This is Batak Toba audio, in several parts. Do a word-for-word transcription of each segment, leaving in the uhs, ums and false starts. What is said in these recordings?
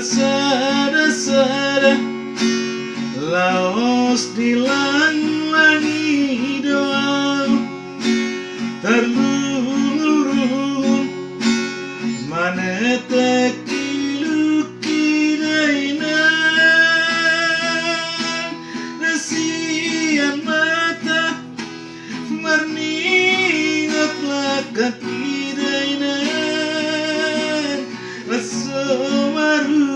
Sada-sada laos dilanglangi do au, tarlungun-lungun manetek ilungki dainang. Na sian mata marningot langkangki dainang, laos so marujung.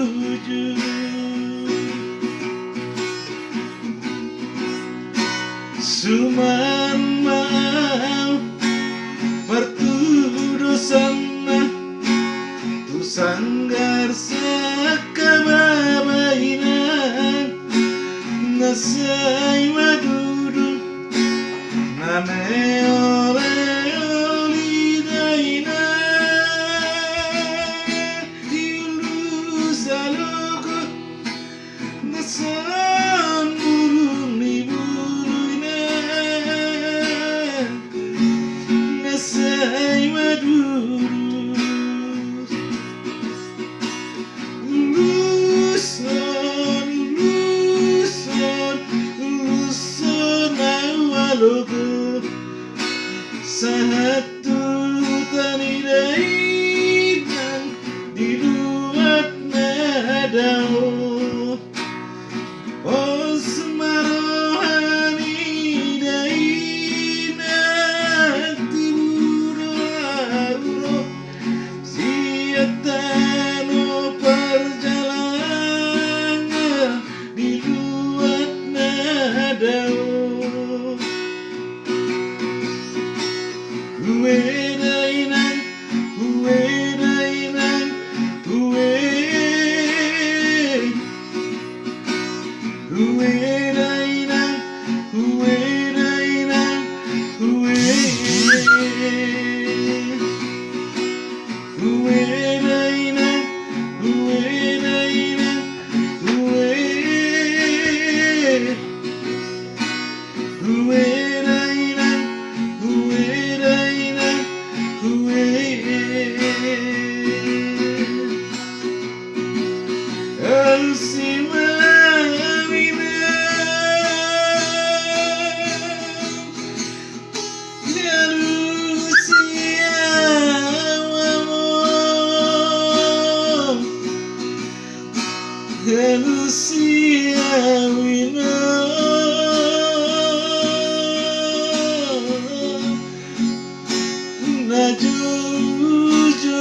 Suman ma au partudosanna tu sanggar sangkababa inang, na sai madudun na meoleoli dainang. Iulus alogo na son burung ni bulu inang, na sai madudun. Uluson, uluson, uluson au alogo sahat tu huta ni dainang di luat na dao. Pos ma roha ni dainang, tibu do au ro sian tano parjalangan di luat na dao. Ue dainang, ue dainang, ue. Ue dainang, ue dainang, ue. Ue dainang, ue dainang, ue. Ue dainang, ue dainang, ue. Alusi ma au inang, alusi au amang. Alusi au inang, na joujou.